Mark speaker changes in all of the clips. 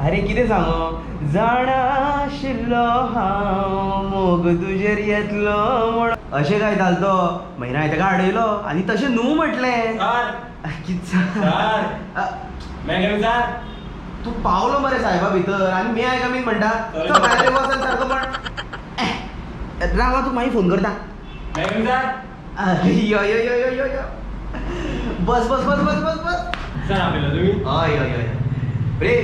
Speaker 1: अरे कितें सांगो, जाणा आशिल्लो हांव मोग तुजेर येतलो म्हण अशें गायतालो तो. मागीर हांवें ताका आडयलो आनी तशें न्हू म्हटलें.
Speaker 2: सर.
Speaker 1: कितें?
Speaker 2: सर. Madam sir.
Speaker 1: तूं पावलो मरे साहेबा भितर आनी मे I कमीन म्हणटा. चल भायर वचन सारको पण राव, तूं मागीर फोन करता.
Speaker 2: Madam sir.
Speaker 1: यो यो यो यो यो यो, बस बस बस बस बस बस.
Speaker 2: सर आपल्याला तुम्ही.
Speaker 1: हय हय हय रे,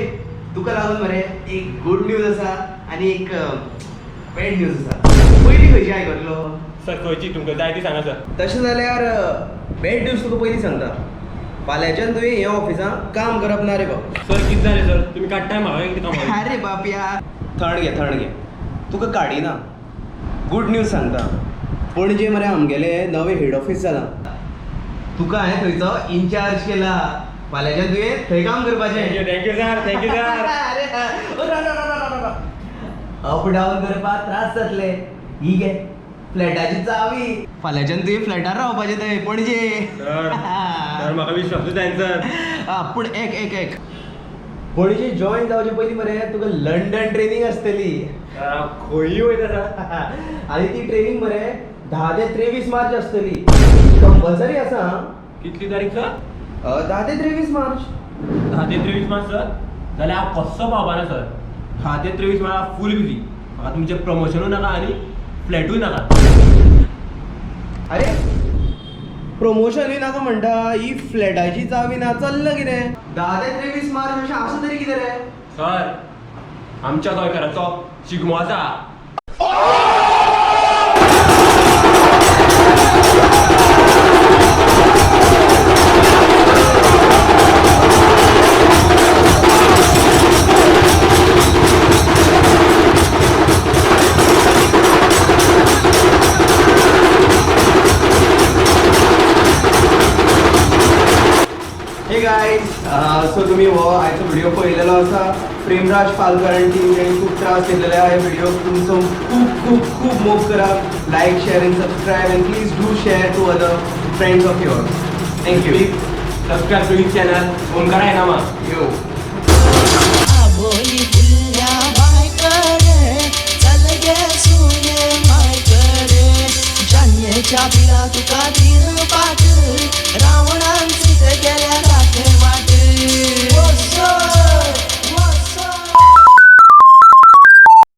Speaker 1: तुका लागून मरे एक गुड न्यूज आसा आनी एक बॅड न्यूज आसा. पयलीं खंयची आयकतलो?
Speaker 2: सर खंयची तुमकां जाय ती सांगा सर.
Speaker 1: तशें जाल्यार बॅड न्यूज तुका पयलीं सांगता. फाल्यांच्यान तुवें ह्या ऑफिसांत काम करप ना रे बाब.
Speaker 2: सर कितें जालें सर, तुमी काडटाय म्हाका कितें काम?
Speaker 1: अरे बाप या, थंड घे थंड घे, तुका काडिना. गुड न्यूज सांगता. पणजे मरे आमगेले नवें हेड ऑफीस जालां. तुका हांवें थंयचो इन्चार्ज केला. फाल्यांच्यान तुवें थंय काम करपाचें.
Speaker 2: Thank you thank you sir, thank you sir.
Speaker 1: अरे अप डावन करपाक त्रास जातले. ही घे फ्लॅटाची चावी. फाल्यांच्यान तुवें फ्लॅटार रावपाचें थंय पणजे.
Speaker 2: सर सर म्हाका विश्वासूच जायना सर.
Speaker 1: हा पूण एक एक एक, पणजे जॉईन जावचे पयलीं मरे तुका लंडन ट्रेनींग आसतली.
Speaker 2: सर हांव खंयूय वयता सर.
Speaker 1: आनी ती ट्रेनींग मरे 10 ते 23 मार्च आसतली. कंपल्सरी आसा आं.
Speaker 2: कितली तारीख सर?
Speaker 1: 10 ते 23 मार्च.
Speaker 2: 10 ते 23 मार्च सर, जाल्यार हांव कसो पावपाना सर. 10 ते 23 मार्च हांव फूल बिजी. म्हाका तुमचें प्रमोशनूय नाका आनी फ्लॅटूय नाका.
Speaker 1: अरे प्रमोशनूय नाका म्हणटा, ही फ्लॅटाची चावी ना, चल्ला कितें? 10 ते 23 मार्च अशें आसा तरी कितें रे?
Speaker 2: सर आमच्या गोंयकाराचो शिगमो आसा.
Speaker 1: हे गायज, सो तुम्ही हो आयचो व्हिडिओ पळयलेलो आसा. प्रेमराज पालकर आनी टीम जेणी खूब त्रास घेतलेले आहा. हे व्हिडिओ तुमचो खूब खूब खूब मोग करा. Like, share and subscribe and please do share to other friends of yours. Thank you.
Speaker 2: Please subscribe to his channel Omkar नामा.
Speaker 1: यो.
Speaker 3: आबोली फुलल्या बायकडे, चल गे सुने मायकडे, जानयेच्या पिला तुका.